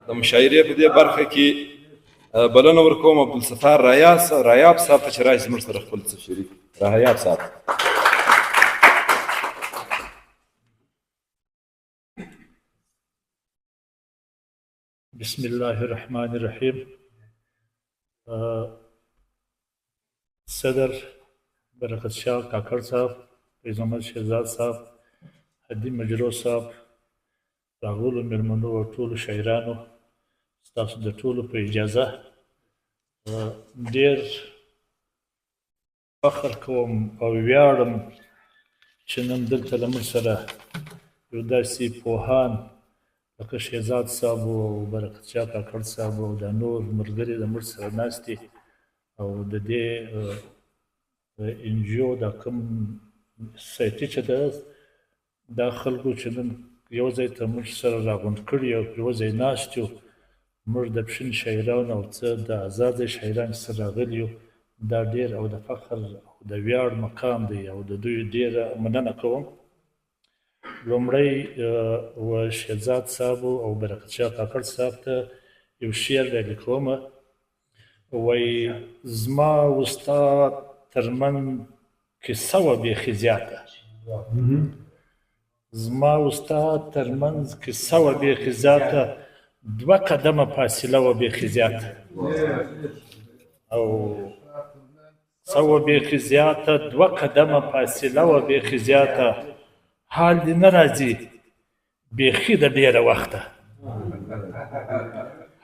د مشاعرې په دې برخه کې بلنه ورکوم عبدالستار رایاب صاحب ته چې راشي زموږ سره خپل څه شریک. رایاب صاحب. بسم الله الرحمن الرحیم. صدر برکت شاه کاکړ صاحب، فیض محمد شهزاد صاحب، هدي مجروح صاحب، راغلو مېلمنو او ټولو شاعرانو، ستاسو د ټولو په اجازه ډېر فخر کوم او ویاړم چې نن دلته له موږ سره یو داسې پوهان لکه شهزاد صاحب او برکت شاه کاکړ صاحب او دا نور ملګري له موږ سره ناست دي او د دې انجیو دا کوم سوسایټي چې ده، دا خلکو چې نن یو ځای ته موږ سره راغونډ کړي او یو ځای ناست یو، موږ د پښین شاعران او څه د ازاد شاعران چې سره راغلي یو، دا ډېر او د فخر او د ویاړ مقام دی او د دوی ډېره مننه کوم. لومړی و شهزاد صاحب او برکت شاه کاکړ صاحب ته یو شعر ډالۍ کوم. وایي زما او ستا ترمنځ کیسه وه بیخي زیاته، زما او ستا ترمنځ کیسه وه بیخي زیاته، دوه قدمه فاصله وه بیخي زیاته، او څه وه بیخي زیاته، دوه قدمه فاصله وه بیخي زیاته، حال دې نه راځي بیخي د ډېره وخته،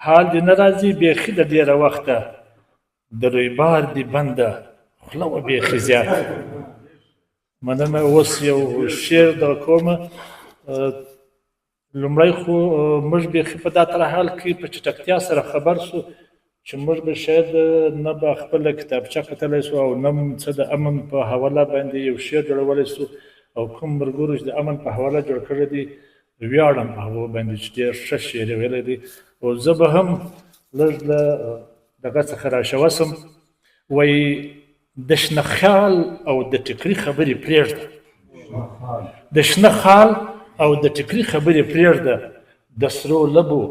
حال دې نه راځي بیخي د ډېره وخته، د رویبار دې بنده خوله وه بیخي زیاته. مننه. اوس یو شعر دغه کوم. لومړی خو موږ بیخي په دا تر حال کې په چټکتیا سره خبر شو چې موږ به شاید نه به خپله کتابچه کتلی شو او نه څه د امن په حواله باندې یو شعر جوړولی شو، او کوم ملګرو چې د امن په حواله جوړ کړی دی ویاړم په هغو باندې چې ډېر ښه شعر یې ویلی دی، او زه به هم لږ له دغه څخه راشوه شم. وایي د شنه خیال او د ټیکري خبرې پرېږده، د شنه خال او د ټیکري خبرې پرېږده، د سرو لبو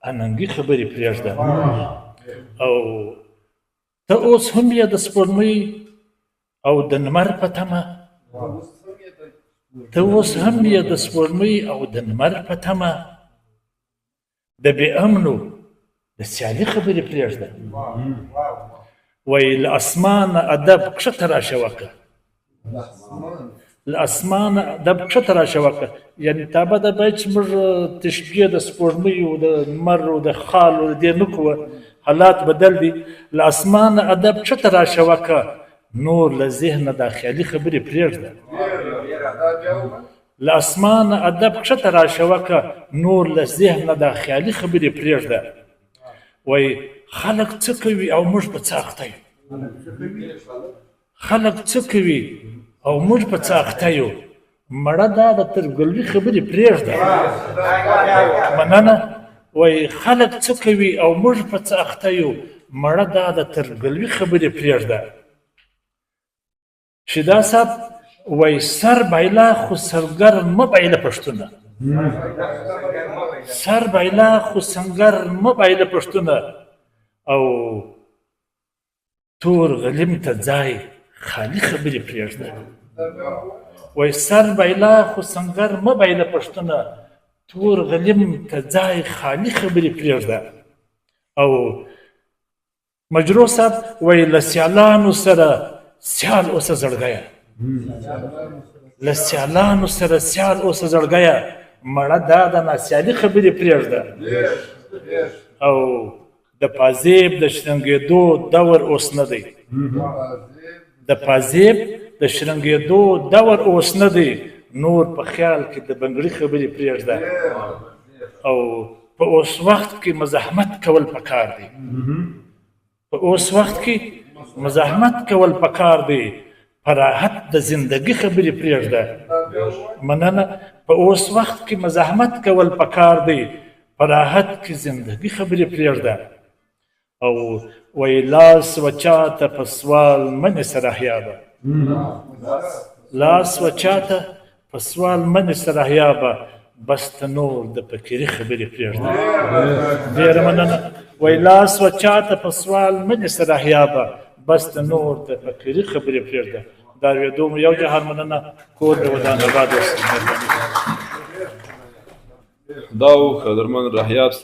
اننګي خبرې پرېږده، او ته اوس هم یې د سپوږمۍ او د لمر په تمه، ته اوس هم یې د سپوږمۍ او د لمر په تمه، د بې امنو د سیالي خبرې پرېږده. وایي له اسمانه ادب کښته راشه وکړه، له اسمانه ادب کښته راشه وکړه، یعنې تابه ده باید چې موږ تشبیه د سپوږمۍ او د لمر او د خال او د دې نه کوو، حالات بدل دي. له اسمانه ادب کښته راشه وکړه، نور له ذهنه دا خیالي خبرې پرېږده. له اسمانه ادب کښته راشه وکړه، نور له ذهنه دا خیالي خبرې پرېږده. وایي خلک څه کوي او موږ په څه اخته یو، خلک څه کوي او موږ په څه اخته یو، مړه دا د ترګلوي خبرې پرېږده. مننه. وایي خلک څه کوي او موږ په څه اخته یو، مړه دا د ترګلوي خبرې پرېږده. شیدا صاحب وایي سر بایله خو سنګر مه بایله پښتونه، سر بایله خو سنګر مه بایله پښتونه، او تور غلیم ته ځای خالي خبرې پرېږده. وایي سر بایله خو سنګر مه بایله پښتونه، تور غلیم ته ځای خالي خبرې پرېږده. او مجروح صاحب وایي له سیالانو سره سیال اوسه زړګیه، له سیالانو سره سیال اوسه زړګیه، مړه دا د ناسیالي خبرې پرېږده. او د پازیب د شرنګېدو دور اوس نه دی، د پازیب د شرنګېدو دور اوس نه دی، نور په خیال کې د بنګړي خبرې پرېږده. او په اوس وخت کې مزاحمت کول پکار دی، په اوس وخت کې مزاحمت کول پکار دی، په راحت د زندګي خبرې پرېږده. مننه. په اوس وخت کې مزاحمت کول پکار دی، په راحت کې زندګي خبرې پرېږده. او وایي لاس و چاته په سوال مه نیسه رهیابه، لاس و چاته په سوال مه نیسه رهیابه، بس ته نور د فقیري خبرې پرېږده. ډېره مننه. وای لاس و چاته په سوال مه نیسه رهیابه، بس ته نور د فقیري خبرې پرېږده. دا اورېدو مو یو جهان مننه. کور دې ودان، اباد اوسئ. مهرباني. دا و قدرمن رهیاب.